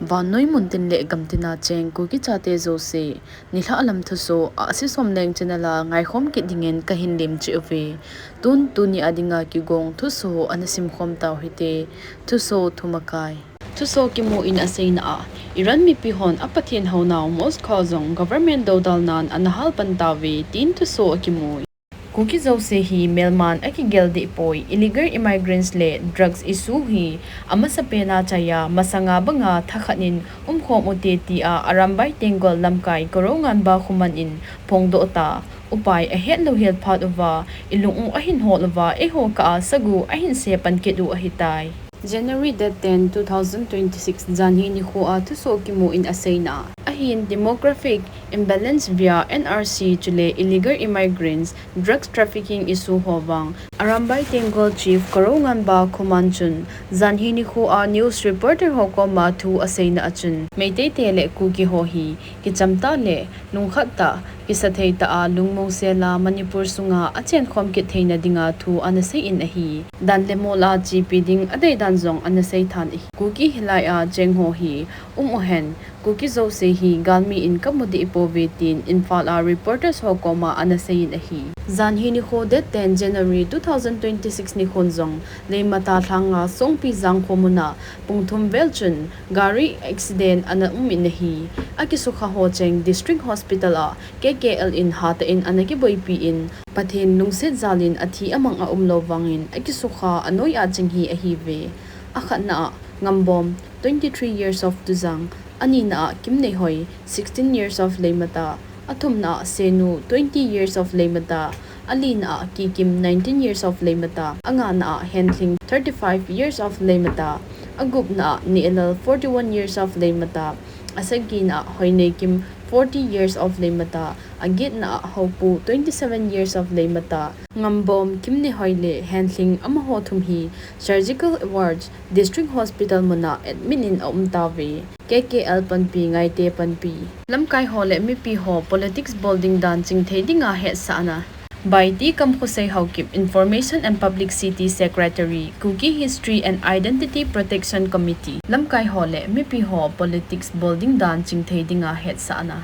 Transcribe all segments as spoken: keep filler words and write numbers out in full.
Vannoi muntin le gamtina cheng Kuki chate jouse, nilhah lam thusoh a Asisom Leng channel a ngaikhom kit dingin kahin lemcheh uve. Tun tuni a dinga kigong thusoh ana simkhom tau hite. Thusoh thumakai. Thusoh kimu in aseina a, Iran mipi hon a Pathen hounau Mosque jong government dodalnan ana halpan tauve, tin thusoh akimui. Kuki jouse hi melman akigel dehpoi, illegal immigrants le drugs issue hi amasapen a chaiya, masanga banga thakhat in umkhom ute tia Arambai Tenggol lamkai Korounganba Khuman in phongdoh ta. Upai ahet louhel phat uva, ilung u ahin hol uva, eiho kah a sagu ahin sepan kit u ahitai. January date ten, two thousand twenty-six, janhi nikho a thusoh kimu in aseina a, ahin demographic imbalance via N R C chule illegal immigrants, drugs trafficking issue ho vang Arambai Tenggol Chief Korounganba Khuman chun janhi nikho a news reporter ho koma thu aseina a chun, Meitei te le Kuki ho hi kichamtah le lungkhat tah, kisathei tah a lungmong sela Manipur sunga achenkhom kit theina dinga thu ana seiyin ahi. Dan le mol a chepi ding adei dan jong ana seithan ahi. Kuki hilai a cheng ho hi um uhen, Kuki jouse hi galmi in kamu dehpouve tin Imphal a reporters ho koma ana seiyin ahi. Janhi nikho date ten January two thousand twenty-six nikhon jong Leimata lhanga Songpi Jangkho muna pung thum vel chun gari accident ana umin ahi. Akisukha ho cheng District Hospital a K K L in hatah in ana kiboipi in, Pathen lungset jal in athi amang aumlou vangin akisukha anoi a cheng hi ahiuve. Akhatna a Ngambom, twenty-three years of Tujang, anina a Kimneihoi, sixteen years of Leimata, athumna a Senu, twenty years of Leimata, alina a Kikim, nineteen years of Leimata, angana a Henthling, thirty-five years of Leimata, agupna a Nehlal, forty-one years of Leimata, asagina a Hoineikim, forty years of Leimata, agetna a Houpu, twenty-seven years of Leimata. Ngambom, Kimneihoi le Henthling amaho thum hi surgical wards District Hospital muna admit in aum tauve. K K L panpi, ngaite panpi. Lamkai ho le mipi ho politics bol ding dan chingthei dinga hetsahna. By T Kamkhosei Haokip, Information and Publicity Secretary, Kuki History and Identity Protection Committee. Lamkai ho le mipi ho politics bol ding dan chingthei dinga hetsahna.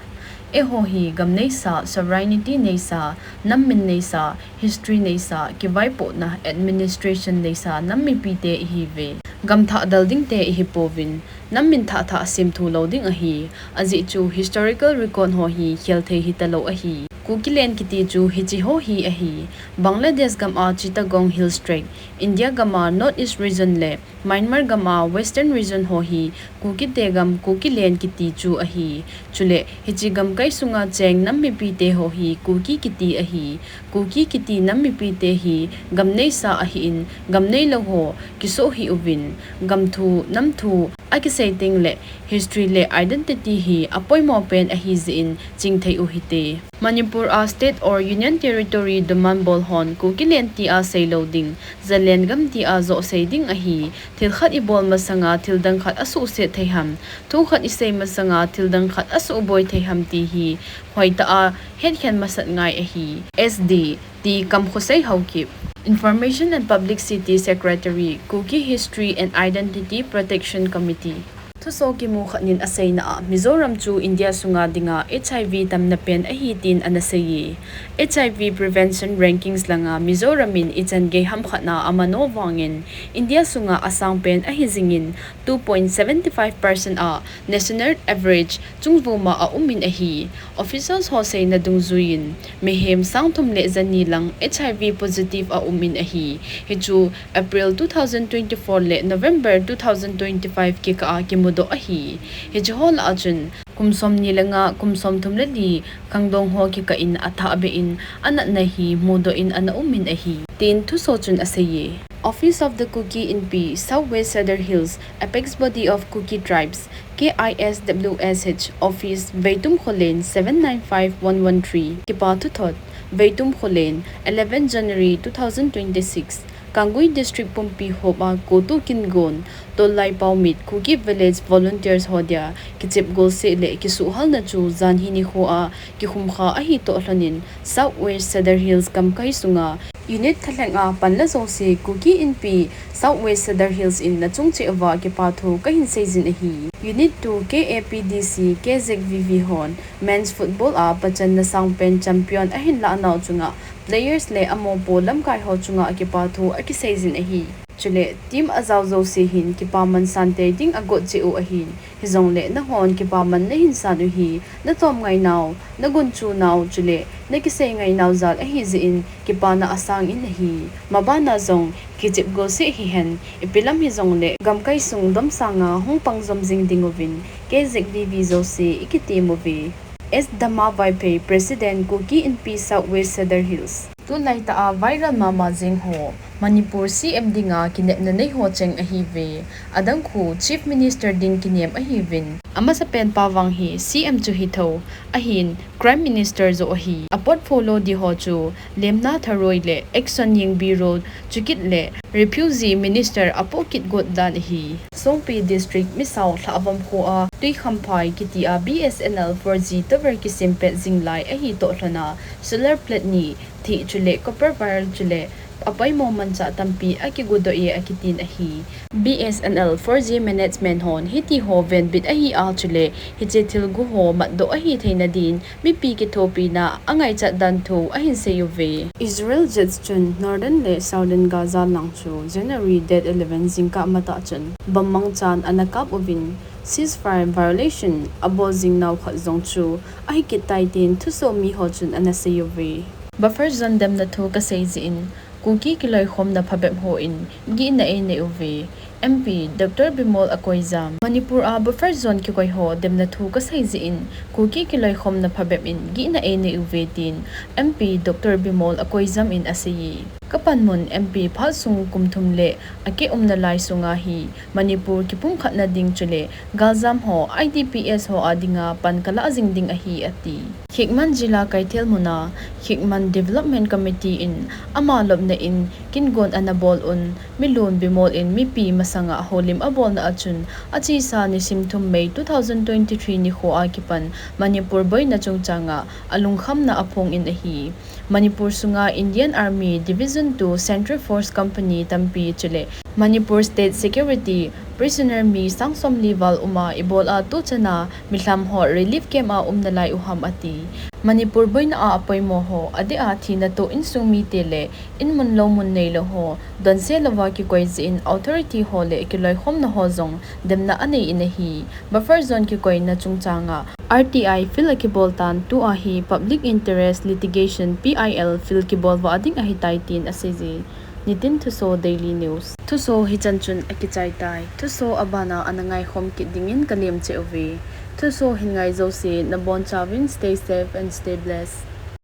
Eiho hi gam neisa, sovereignty neisa, nam min neisa, history neisa, kivaipohna, administration neisa nam mipite ihiuve. Gam thah dal dingte ihipouvin, nam min thah thah semthu lou ding ahi. Ajeh chu historical record ho hi khelthei hitalou ahi. Kukiland kiti chu hiche ho hi ahi. Bangladesh gam a Chittagong Hills Tract, India gam a North East Region le Myanmar gam a Western Region ho hi Kukite gam, Kukiland kiti chu ahi. Chule hiche gamkai sunga cheng nam mipite ho hi Kuki kiti ahi. Kuki kiti nam mipite hi gam neisa ahin, gam neilou ho kisoh hih uvin, gam thu, nam thu akisei teng le history le identity hi apoimo pen ahi jeh in chingthei u hite. Manipur a State or Union Territory demand bol hon Kukiland tia seilou ding, Zalen gam tia joh sei ding ahi. Thil khat ibol masanga thil dang khat asuhset thei ham, thu khat isei masanga thil dang khat asuhboi thei ham ti hi hoitah a hetkhen masat ngai ahi. S D, T Kamkhosei Haokip, Information and Publicity Secretary, Kuki History and Identity Protection Committee. Thusoh kimu khat nin aseina a, Mizoram chu India sunga dinga H I V tamna pen ahi tin ana seiye. H I V prevention rankings langa Mizoram in ichan gei hamkhatna amano vangin India sunga asang pen ahi jingin two point seven five percent a national average chungvuma aumin ahi. Officials ho seina dungjuiyin, mihem sang thum le jani lang H I V positive aumin ahi. Hichu April two thousand twenty-four le November two thousand twenty-five kikah a kimudoh ahi. Hiche ho lah a chun, kum somni le nga, kum somthum le li khangdong ho kikah in athahbeh in, anatna hi mudoh in ana umin ahi, tin thusoh chun aseiye. Office of the Kuki Inpi, South West Sadar Hills, apex body of Kuki tribes, K I S W S H office, Veitum Khullen seven nine five one one three. Kipa thuthot, Veitum Khullen, eleven January two thousand twenty-six, Kangui District pumpi hop a Kotu Kingon, Tollai Paomit, Kuki Village volunteers ho dia kichep golseh le kisuhhalna chu janhi nikho a kikhumkha ahi toh lhonin South West Sadar Hills gamkai sunga Unit thalheng a panla jouse Kuki Inpi South West Sadar Hills in nachung cheh uva kipathu kahin seijin ahi. Unit two K A P D C K Z V V hon Men's Football a pachanna sangpen champion ahin lahnau chunga players le amopo lamkai ho chunga kipathu akiseijin ahi. Chule team ajao jouse hin kipaman santei ding agot cheh u ahin. Hijongle nahon kipaman nahin san u hi, natom ngainau, nagunchu nau, chule nakisei ngainau jal ahi jeh in kipana asang in ahi. Mabana jong kichep go seh hihen, ipi lam hijongle gamkai sung domsanga hung pang jom jing ding uvin, K Z V V jouse ikitem uve. S Dama Vaiphei, President, Kuki Inpi South West Sadar Hills. Tulai tah a viral mama jing ho, Manipur C M dinga kinepna nei ho cheng ahiuve. Adang khu Chief Minister din kinem ahiuvin. Amasapen pa vang hi C M chu hitho, ahin Prime Minister joh ahi. A portfolio di ho chu lemna tharoi le action yeng bureau chukit le Refugee Minister apoh kit got dan ahi. Songpi District Misao Lhavam kho a Tuikhamphai kiti a B S N L four G tower kisem pet jing lai ahi toh lhona solar plate ni, thih chule copper wire chule apoimo manchah tampi akigudoh e akitin ahi. B S N L four G management hon hiti ho venbit ahi a chule hiche thilgu ho matdoh ahi theina din mipi kithopina angaichat dan thu ahin sei uve. Israel jets chun Northern le Southern Gaza lang chu January date eleven jingkah matah chun bomb mangchan ana kap uvin, ceasefire violation abol jing nau khat jong chu ahi kit tai tin thusoh mi ho chun ana sei uve. Buffer zone demna thu kasei jeh in, Kuki kiloikhomna phabep hon gihna einei uve. M P Doctor Bimol Akoijam. Manipur a buffer zone kikoi ho demna thu kasei jeh in, Kuki kiloikhomna phabep in gihna einei uve tin M P Doctor Bimol Akoijam in asei e. Kapanmun M P phat sung kum thum le akeh umna lai sunga hi Manipur kipumkhatna ding chule galjam ho I D Ps ho a dinga pan kalah jing ding ahi ati. Khikman Jila Kaithel muna Khikman Development Committee in ama lopna in kingon ana bol un, Milun Bimol in mipi masanga houlim abolna a chun achesa nisim thum May two thousand twenty-three nikho a kipan Manipur boina chungchanga alungkhamna aphong in ahi. Manipur sunga Indian Army Division two Central Force Company tampi chule Manipur State Security prisoner mi sang somli val uma ibola tuchana milham ho relief camp a umna lai u ham ati. Manipur boina a apoimo ho, adeh a thina toh insung mite le inmun loumun neilou ho donse louva kikoi jeh in authority ho le kiloikhomna ho jong demna anei in ahi. Buffer zone kikoina chungchanga R T I file akibol tan, tua hi Public Interest Litigation, P I L, file kibol vah ding ahitai tin asei e. Nitin Thuso Daily News. Thuso hichan chun akichai tai. Thuso abana ana ngaikhom kit dingin kalem cheh uve. Thuso hin ngai jouse nabonchauvin stay safe and stay blessed.